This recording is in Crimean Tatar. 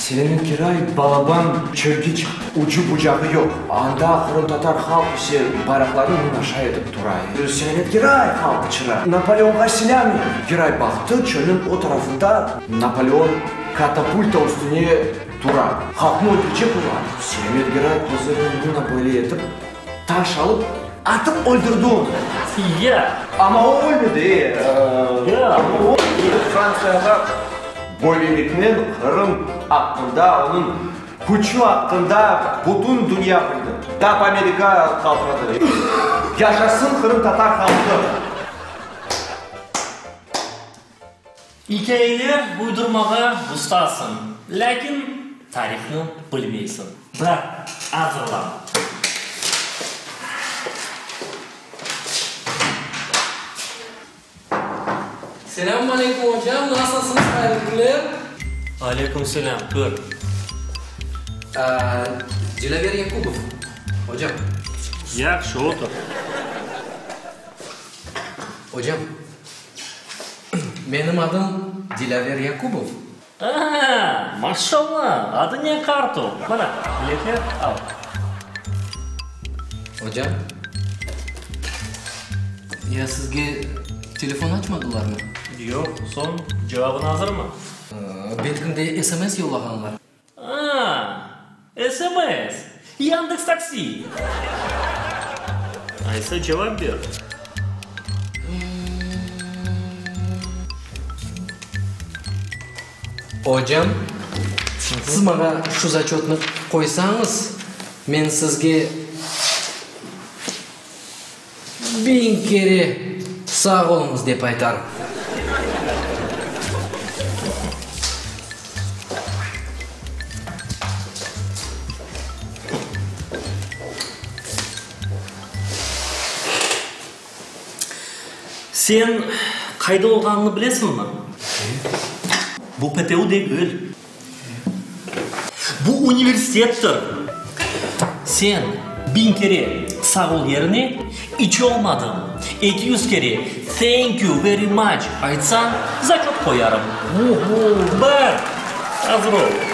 Selâmet Geray balaban çölge çıqtı. Ucu-bucağı yoq. Anda qırımtatar halq ise bayraqlarnı munaşa etip tura. Selâmet Geray! Halq qıçıra. Napoleonğa selâm! Geray baqtı, çölniñ o tarafında Napoleon katapulta üstüne tura. Halqnı öldürecek ola. Selâmet Geray közlerini mına böyle etip, taş alıp, atıp öldürdi onı. Ya! Amma o ölmedi, e! Ya! Amma o Frantsiyağa böyleliknen Qırım aqqında, onıñ küçü aqqında bütün dünya bildi. Tap Amerika qaltıradı. Yaşasın qırımtatar halqı! İkâyeler uydurmağa ustasıñ, lâkin tarihnı bilmeysiñ. Bar, azırlan. Selâmün aleyküm, ocam, nasılsıñız, hayırlı künler? Aleyküm selâm, kir. Dilâver Yakubov, ocam. Yahşı, otur. Ocam, Menim adım Dilâver Yakubov. A-a, maşallah, adı ne qartol. Mına, biletler, al. Ocam, ya sizge telefon açmadılarmı? Yoq, soñ, cevabın azırmı? Belkim de SMS yollağanlar. A, SMS! Yandeks taksi! Aysa cevap ber. Ocam, siz maña şu zaçötnı qoysañız, men sizge Biñ kere sağ oluñız dep aytarım. Sen qayda olğanıñnı bilesiñmi? Bu PTU degil. Bu universitettir. Sen biñ kere sağ ol yerine, iç olmadım, 200 kere thank you very much aytsañ, zaçot qoyarım. Bar, azır ol.